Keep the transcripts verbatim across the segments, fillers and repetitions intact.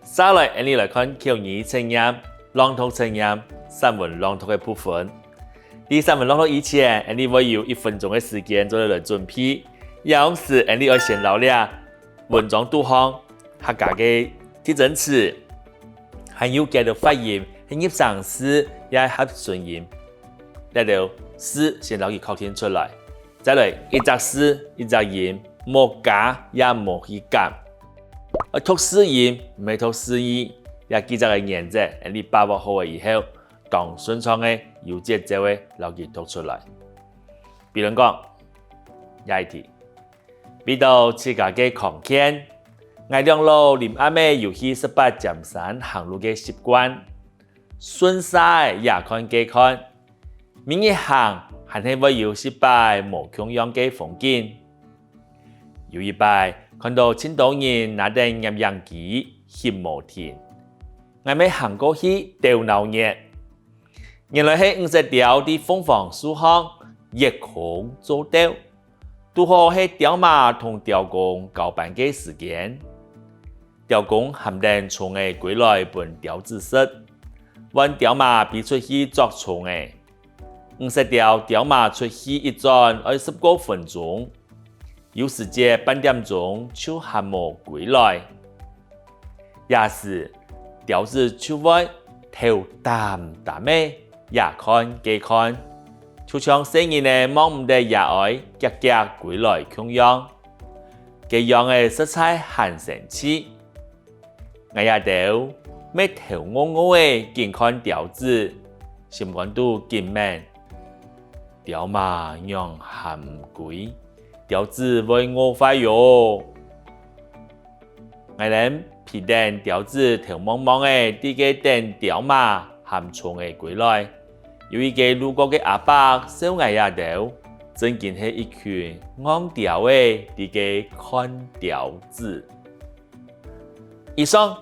續來，𠊎俚來看口語測驗、朗讀測驗、散文朗讀个部分。在散文朗讀以前，𠊎俚會有一分鐘个時間做得來準備。這央時，𠊎俚愛先摎這文章肚項客家个特徵詞，還有佢个發音係入聲字也係合唇音，這兜字先摎佢確定出來。再來，一隻字、一隻音，無加也無去減。愛讀字音，毋係讀字義，這幾隻个原則，𠊎俚把握好了以後，當順暢个、有節奏个摎佢讀出來。比論講，這一題，為著自家个康健，𠊎兩老臨暗仔有去十八尖山行路个習慣，順續仔也看計看，每日行還係會有十擺無共樣个風景。有一擺，看著盡多人拿等攝影機、翕無停，𠊎乜行過去鬥鬧熱。原來係五色鳥在鳳凰樹項月空做竇，堵好係鳥媽同鳥公交班个時間。鳥公喊等蟲仔歸來分鳥子食，換鳥媽飛出去捉蟲仔。五色鳥鳥媽出去一轉愛十過分鐘，有時節半點鐘就還無歸來。這時，鳥子就會頭擔擔仔，這看該看，就像細人仔望毋得爺哀遽遽歸來共樣。該樣仔實在還生趣。𠊎這兜乜頭臥臥仔緊看鳥子，心肝肚緊愐：「鳥媽仰還毋歸？鳥子會餓壞喲！」𠊎等飛等鳥子頭望望仔，在該等鳥媽含蟲仔歸來。有一個路過个阿伯笑𠊎這兜，正經係一群戇鳥仔在該看鳥子。以上，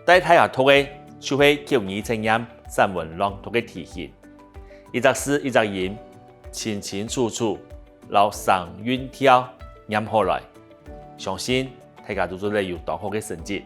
帶大家讀个就係口語測驗散文朗讀个題型，一隻字一隻音，清清楚楚，摎聲韻調唸好來，相信大家都做得有當好个成績。